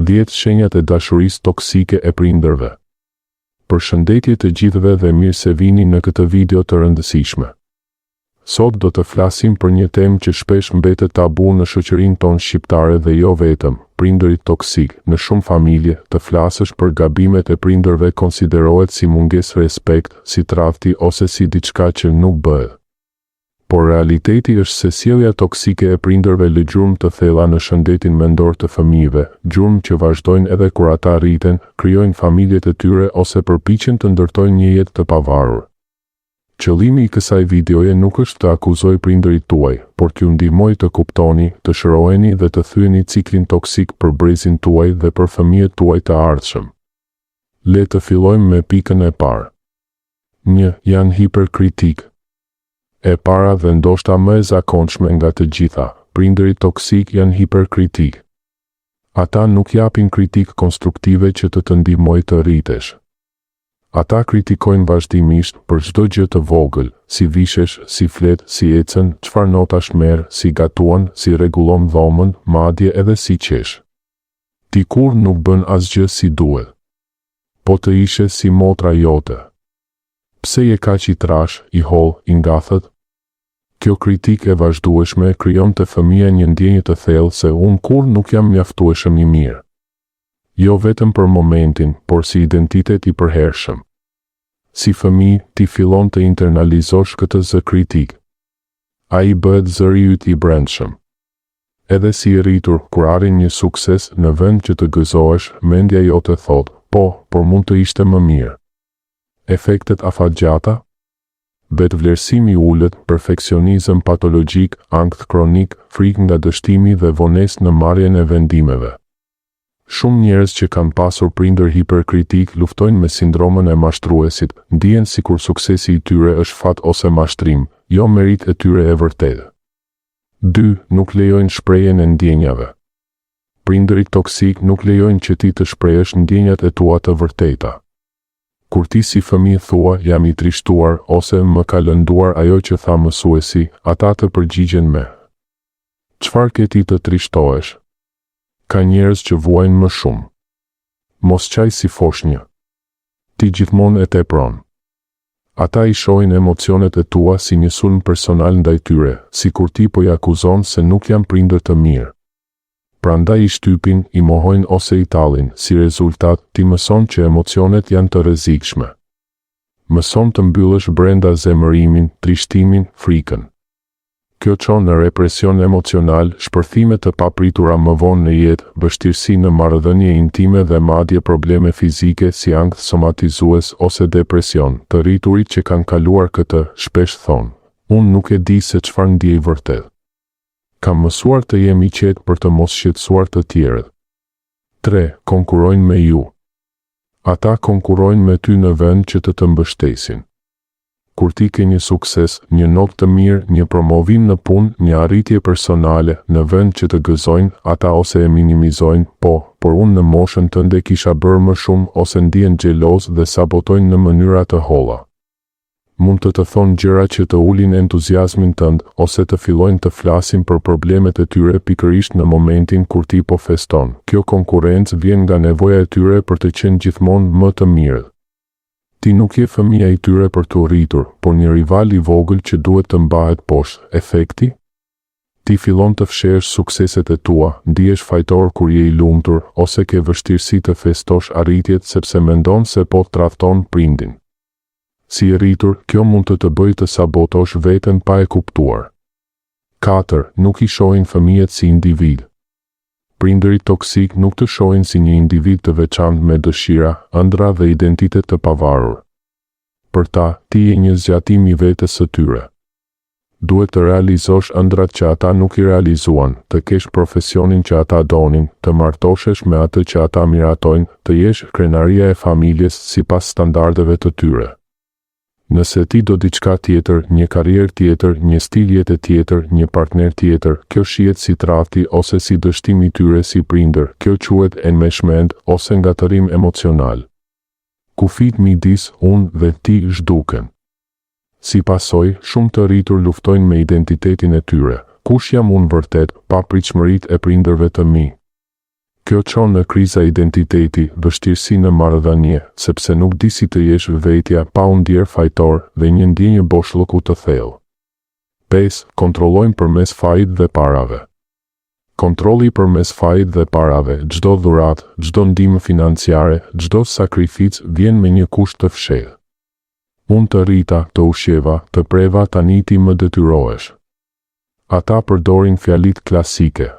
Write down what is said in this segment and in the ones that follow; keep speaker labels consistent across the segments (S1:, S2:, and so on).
S1: 10 shenjat e dashurisë toksike e prindërve. Përshëndetje të gjithëve dhe mirë se vini në këtë video të rëndësishme. Sot do të flasim për një temë që shpesh mbetet tabu në shoqërinë tonë shqiptare dhe jo vetëm, prindërit toksikë. Në shumë familje, të flasësh për gabimet e prindërve konsiderohet si mungesë respekt, si tradhti ose si diçka që nuk bëhet. Por realiteti është se sjellja toksike e prindërve lë gjurmë të thella në shëndetin mendor të fëmijëve, gjurmë që vazhdojnë edhe kur ata rriten, krijojnë familjet e tyre ose përpiqen të ndërtojnë një jetë të pavarur. Qëllimi i kësaj videoje nuk është të akuzoj prindërit tuaj, por t'ju ndihmoj të kuptoni, të shëroheni dhe të thyeni ciklin toksik për brezin tuaj dhe për fëmijët tuaj të ardhshëm. Le të fillojmë me pikën e parë. 1. Janë hiperkritikë. E para dhe ndoshta më e zakonshme nga të gjitha, prindërit toksikë janë hiperkritikë. Ata nuk japin kritikë konstruktive që të të ndihmojë të rritesh. Ata kritikojnë vazhdimisht për çdo gjë të vogël, si vishesh, si flet, si ecën, çfarë notash merr, si gatuan, si rregullon dhomën, madje edhe si qesh. Ti kurrë nuk bën asgjë si duhet. Po të ishe si motra jote. Pse je kaq i trashë, i hollë, i ngathët? Kjo kritikë e vazhdueshme krijon te fëmija një ndjenjë të thellë se unë kurrë nuk jam mjaftueshëm i mirë. Jo vetëm për momentin, por si identitet i përhershëm. Si fëmijë, ti fillon të internalizosh këtë zë kritik. Ai bëhet zëri yt i brendshëm. Edhe si i rritur, kur arrin një sukses, në vend që të gëzohesh, mendja jote thotë, po, por mund të ishte më mirë. Efektet afatgjata? Vetëvlerësim i ulët, perfeksionizëm patologjik, ankth kronik, frikë nga dështimi dhe vonesë në marrjen e vendimeve. Shumë njerëz që kanë pasur prindër hiperkritikë luftojnë me sindromën e mashtruesit, ndihen sikur suksesi i tyre është fat ose mashtrim, jo meritë e tyre e vërtetë. 2. Nuk lejojnë shprehjen e ndjenjave. Prindërit toksikë nuk lejojnë që ti të shprehësh ndjenjat e tua të vërteta. Kur ti si fëmijë thua jam i trishtuar ose më ka lënduar ajo që tha mësuesi, ata të përgjigjen me Çfarë ke ti të trishtohesh? Ka njerëz që vuajnë më shumë. Mos qaj si foshnjë. Ti gjithmonë e tepron. Ata i shohin emocionet e tua si një sulm personal ndaj tyre, sikur ti po i akuzon se nuk janë prindër të mirë. Prandaj i shtypin, i mohojnë ose i tallin, si rezultat, ti mëson që emocionet janë të rrezikshme. Mëson të mbyllësh brenda zemërimin, trishtimin, frikën. Kjo çon në represion emocional, shpërthime të papritura më vonë në jetë, vështirësi në marrëdhënie intime dhe madje probleme fizike si ankth somatizues ose depresion. Të rriturit që kanë kaluar këtë, shpesh thonë, Unë nuk e di se çfarë ndiej vërtet. Kam mësuar të jem i qetë për të mos shqetësuar të tjerët. 3. Konkurrojnë me ju. Ata konkurrojnë me ty në vend që të të mbështesin. Kur ti ke një sukses, një notë të mirë, një promovim në punë, një arritje personale, në vend që të gëzojnë, ata ose e minimizojnë, po, por unë në moshën tënde kisha bërë më shumë ose ndihen xhelozë dhe sabotojnë në mënyra të holla. Mund të të thonë gjëra që të ulin entuziazmin tënd ose të fillojnë të flasin për problemet e tyre pikërisht në momentin kur ti po feston. Kjo konkurrencë vjen nga nevoja e tyre për të qenë gjithmonë më të mirët. Ti nuk je fëmija i tyre për t'u rritur, por një rival i vogël që duhet të mbahet poshtë. Efekti? Ti fillon të fshehësh sukseset e tua, ndihesh fajtor kur je i lumtur, ose ke vështirësi të festosh arritjet sepse mendon se po tradhton prindin. Si i rritur, kjo mund të të bëjë të sabotosh veten pa e kuptuar. 4. Nuk i shohin fëmijët si individë. Prindërit toksikë nuk të shohin si një individ të veçantë me dëshira, ëndrra dhe identitet të pavarur. Për ta, ti je një zgjatim i vetes së tyre. Duhet të realizosh ëndrrat që ata nuk i realizuan, të kesh profesionin që ata donin, të martoshesh me atë që ata miratojnë, të jesh krenaria e familjes sipas standardeve të tyre. Nëse ti do diçka tjetër, një karrierë tjetër, një stil jete tjetër, një partner tjetër, kjo shihet si tradhti ose si dështim i tyre si prindër, kjo quhet enmeshment ose ngatërrim emocional. Kufijtë midis unë dhe ti zhduken. Si pasojë, shumë të rritur luftojnë me identitetin e tyre, kush jam unë vërtet, pa pritshmëritë e prindërve të mi? Kjo çon në kriza identiteti, vështirësi në marrëdhënie, sepse nuk di si të jesh vetja pa u ndjerë fajtor dhe një ndjenjë boshllëku të thellë. 5. Kontrollojnë përmes fajit dhe parave. Kontrolli përmes fajit dhe parave, çdo dhuratë, çdo ndihmë financiare, çdo sakrificë vjen me një kusht të fshehtë. Unë të rrita, të ushqeva, të preva tani ti më detyrohesh. Ata përdorin fjalitë klasike.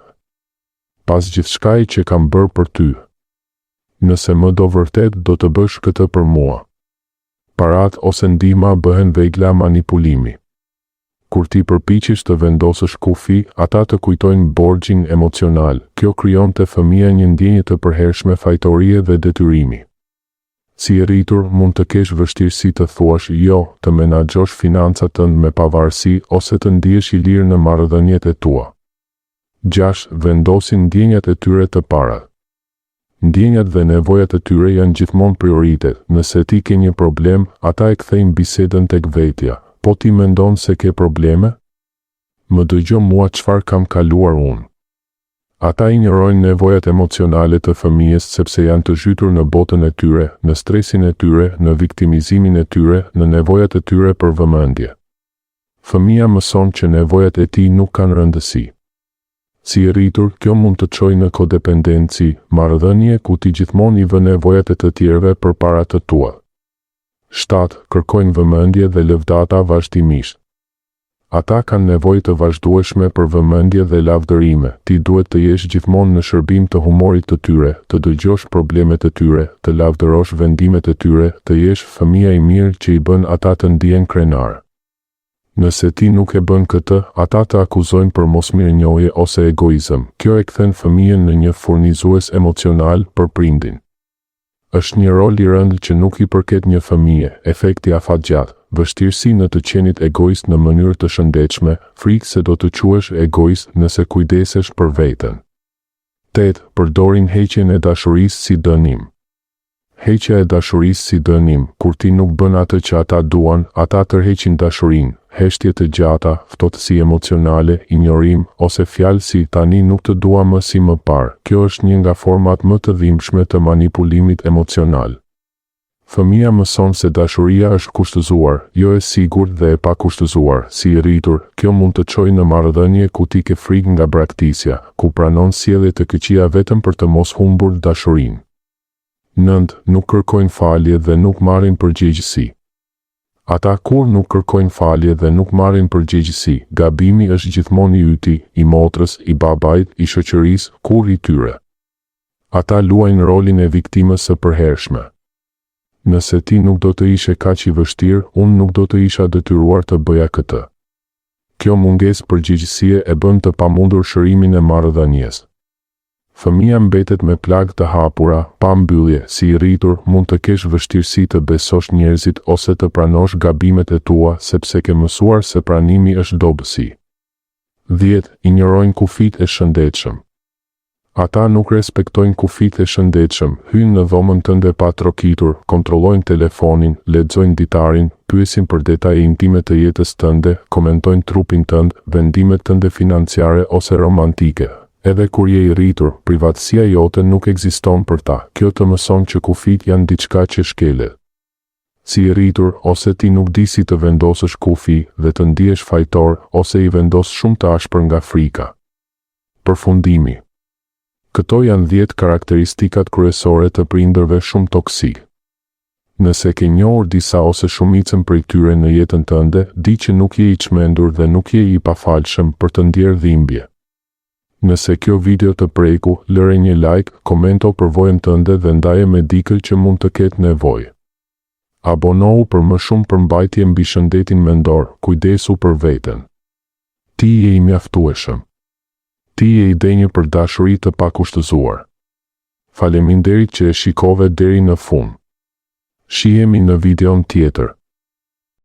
S1: Pas gjithçkaje që kam bërë për ty. Nëse më do vërtet do të bësh këtë për mua. Paratë ose ndihma bëhen vegla manipulimi. Kur ti përpiqesh të vendosësh kufi, ata të kujtojnë borxhin emocional, kjo krijon te fëmija një ndjenjë të përhershme fajtorie dhe detyrimi. Si i rritur, mund të kesh vështirësi të thuash jo, të menaxhosh financat tënd me pavarësi ose të ndihesh i lirë në marrëdhëniet e tua. 6, Vendosin ndjenjat e tyre të parat. Ndjenjat dhe nevojat e tyre janë gjithmonë prioritet, nëse ti ke një problem, ata e kthejnë bisedën tek vetja, po ti mendon se ke probleme? Më dëgjo mua çfarë kam kaluar unë. Ata injorojnë nevojat emocionale të fëmijës sepse janë të zhytur në botën e tyre, në stresin e tyre, në viktimizimin e tyre, në nevojat e tyre për vëmendje. Fëmija mëson që nevojat e tij nuk kanë rëndësi. Si i rritur, kjo mund të çojë në kodependenci, marrëdhënie ku ti gjithmonë i vë nevojat e të tjerëve përpara të tuat. 7. Kërkojnë vëmendje dhe lëvdata vazhdimisht. Ata kanë nevojë të vazhdueshme për vëmendje dhe lavdërime, ti duhet të jesh gjithmonë në shërbim të humorit të tyre, të dëgjosh problemet e tyre, të lavdërosh vendimet e tyre, të jesh fëmija i mirë që i bën ata të ndihen krenarë. Nëse ti nuk e bën këtë, ata të akuzojnë për mosmirënjohje ose egoizëm. Kjo e kthen fëmijën në një furnizues emocional për prindin. Është një rol i rëndë që nuk i përket një fëmije, efekti afatgjatë, vështirësi në të qenit egoist në mënyrë të shëndetshme, frikë se do të quhesh egoist nëse kujdesesh për veten. 8. Përdorin heqjen e dashurisë si dënim. Heqja e dashurisë si dënim, kur ti nuk bën atë që ata duan, ata tërheqin dashurinë, heshtje të gjata, ftohtësi emocionale, injorim, ose fjalë si tani nuk të dua më si më parë, kjo është një nga format më të dhimbshme të manipulimit emocional. Fëmija mëson se dashuria është kushtëzuar, jo e sigurt dhe e pakushtëzuar, si i rritur, kjo mund të çojë në marrëdhënie ku ti ke frikë nga braktisja, ku pranon sjellje të këqija vetëm për të mos humbur dashurinë. 9. Nuk kërkojnë falje dhe nuk marrin përgjegjësi. Ata kurrë nuk kërkojnë falje dhe nuk marrin përgjegjësi, gabimi është gjithmonë i yti, i motrës, i babait, i shoqërisë, kurrë i tyre. Ata luajnë rolin e viktimës së përhershme. Nëse ti nuk do të ishe kaq i vështirë, unë nuk do të isha detyruar të bëja këtë. Kjo mungesë përgjegjësie e bën të pamundur shërimin e marrëdhënies. Fëmija mbetet me plagë të hapura, pa mbyllje, si i rritur, mund të kesh vështirësi të besosh njerëzit ose të pranosh gabimet e tua sepse ke mësuar se pranimi është dobësi. 10. Injorojnë kufijtë e shëndetshëm. Ata nuk respektojnë kufijtë e shëndetshëm, hyjnë në dhomën tënde pa trokitur, kontrollojnë telefonin, lexojnë ditarin, pyesin për detaje intime të jetës tënde, komentojnë trupin tënd, vendimet tënde financiare ose romantike. Edhe kur je i rritur, privatësia jote nuk ekziston për ta, kjo të mëson që kufijtë janë diçka që shkelet. Si i rritur, ose ti nuk di si të vendosësh kufij dhe të ndihesh fajtor, ose i vendos shumë të ashpër nga frika. Përfundimi. Këto janë dhjetë karakteristikat kryesore të prindërve shumë toksikë. Nëse ke njohur disa ose shumicën prej tyre në jetën tënde, di që nuk je i çmendur dhe nuk je i pafalshëm për të ndjerë dhimbje. Nëse kjo video të preku, lëre një like, komento përvojën tënde dhe ndaje me dikë që mund të ketë nevojë. Abonohu për më shumë përmbajtje mbi shëndetin mendor, kujdesu për veten. Ti je i mjaftueshëm. Ti je i denjë për dashuri të pakushtëzuar. Faleminderit që e shikove deri në fund. Shihemi në videon tjetër.